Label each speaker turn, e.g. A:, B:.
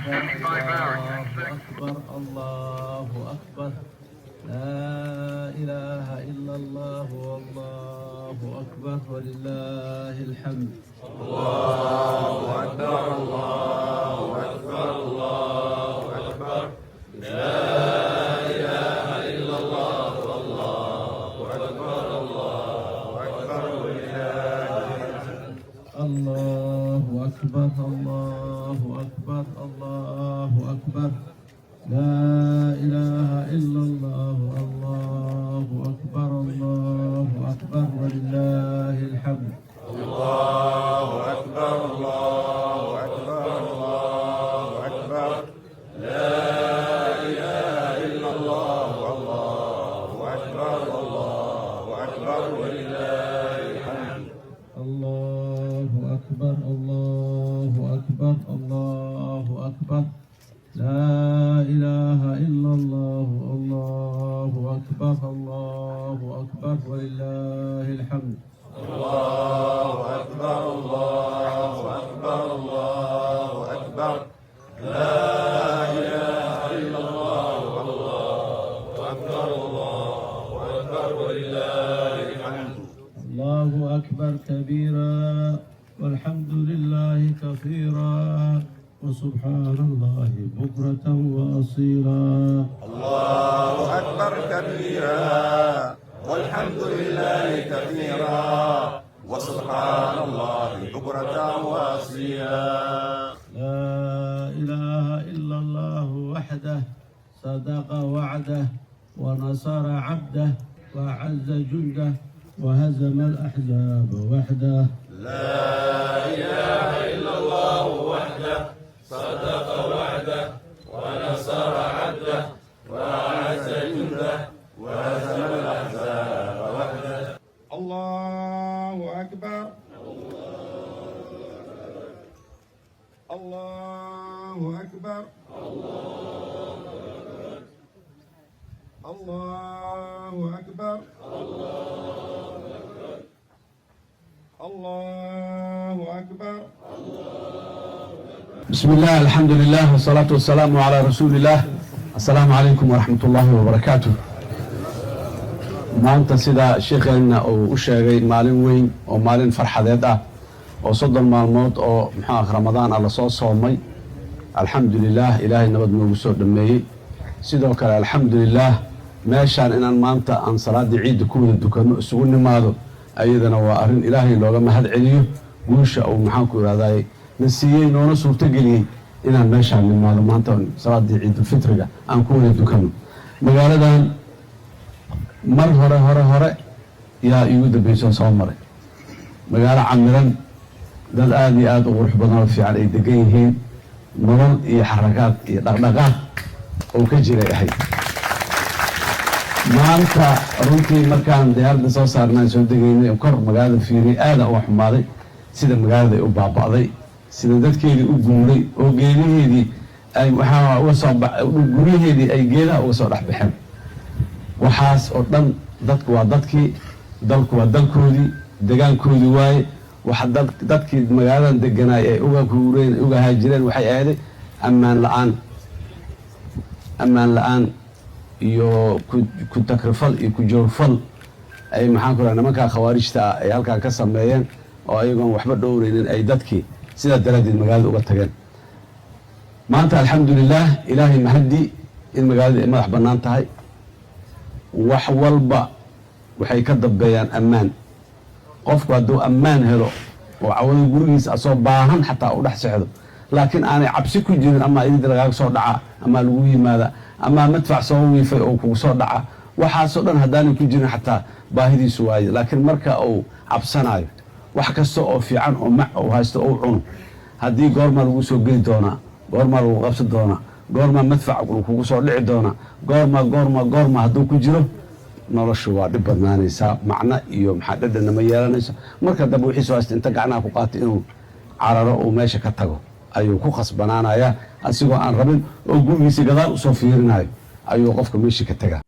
A: أكبر، الله أكبر، الله أكبر، لا إله إلا الله والله أكبر ولله الحمد.
B: الله أكبر، الله أكبر، الله أكبر، لا إله إلا الله والله أكبر، الله أكبر ولله الحمد.
A: الله أكبر، الله أكبر، الله أكبر، لا إله إلا الله، الله أكبر، الله أكبر ولله الحمد.
B: الله أكبر، الله أكبر، الله أكبر، لا إله إلا الله والله أكبر، الله أكبر ولله الحمد.
A: الله أكبر، الله أكبر، الله أكبر، لا إله إلا الله، الله أكبر، الله أكبر ولله الحمد.
B: الله أكبر، الله أكبر، الله أكبر، لا إله إلا الله والله أكبر، الله أكبر ولله الحمد.
A: الله أكبر كبيرا والحمد لله كثيرا وسبحان الله بكرة وأصيلا.
B: الله أكبر كبيرا والحمد لله كثيرا وسبحان الله بكرة وأصيلا.
A: لا إله إلا الله وحده، صدق وعده ونصر عبده وأعز جنده وهزم الأحزاب وحده.
B: لا إله إلا الله وحده، صدق وعده ونصر عبده وأعز جنده وهزم الأحزاب وحده.
C: الله أكبر، الله أكبر، الله أكبر، الله أكبر.
D: بسم الله، الحمد لله، والصلاة والسلام على رسول الله. السلام عليكم ورحمة الله وبركاته. Maanta, sida sheekheenna uu u sheegay, maalin weyn oo maalin farxadeed ah oo 30 maalmood oo muxuu Ramadaan ah lasoo soomay, alxamdu lilah, Ilaahay nabad noogu soo dhameeyey. Sidoo kale, alxamdu lilah, meeshaan inaan maanta aan salaaddii ciidda ku wada dukanno, isugu nimaado, ayadana waa arrin Ilaahay looga mahad celiyo, guusha uu, maxaanku irahday, na siiyey, noona suurtogeliyey inaan meeshaan nimaado maanta, salaaddii ciidulfitriga aan ku wada dukanno. Magaaladan mar hore hore hore yaa iigu dambeysoo soo maray, magaalo camiran, dad aada iyo aada u qurux badan oo fiican ay degan yihiin, nolol iyo xarakaad iyo dhaqdhaqaaq oo ka jiray ahayd. Maanta runtii markaan diyaaradda soo saarnaan, soo degaynay, kor magaalada fiiriyay, aada uga xumaaday sida magaalada ay u baaba'day, sida dadkeedii u guuray oo geedaheedii ay waxaa uga soo guryaheedii ay geedaha uga soo dhex baxeen. Waxaas oo dhan, dadku waa dadkii, dalku waa dalkoodii, degaankoodii waaye. Waxa dadkii magaaladan deganaay ay uga guureen, uga haajireen, waxay ahday ammaan la-aan, ammaan la-aan iyo ku takrifal iyo ku joorfal ay, maxaan ku raha, nimankaa khawaarijta ah ay halkan ka sameeyeen, oo ayagoon waxba dhowreynin ay dadkii sidaa daraaddeed magaalada uga tageen. Maanta, alxamdulilah, Ilaahay mahaddi in magaalada ay madax bannaan tahay. Wax walba waxay ka dambeeyaan ammaan. Qofku hadduu ammaan helo oo cawada gurigiisa asoo baahan xataa u dhex sexdo, laakiin aanay cabsi ku jirin ama idid lagaaga soo dhaca ama lagu yimaada ama madfac soo wiifay oo kugu soo dhaca, waxaasoo dhan haddaanay ku jirin, xataa baahidiisu waaye. Laakiin marka uu cabsanayo, wax kasta oo fiican oo mac uu haysto ou cuno, haddii goormaa lagu soo geli doonaa, goormaa lagu qabsan doonaa, goormaa madfac kugu soo dhici doonaa, goorma, goorma, goorma hadduu ku jiro, noloshu waa dhib badnaanaysaa, macno iyo maxaa dhadhanna ma yeelanayso. Marka dambe wixii soo haysta inta gacnaha ku qaatay inuu cararo, uu meesha ka tago ayuu ku khasbanaanayaa, asigoo aan rabin oo gurigiisa gadaal usoo fiirinayo ayuu qofka meeshii ka tagaa.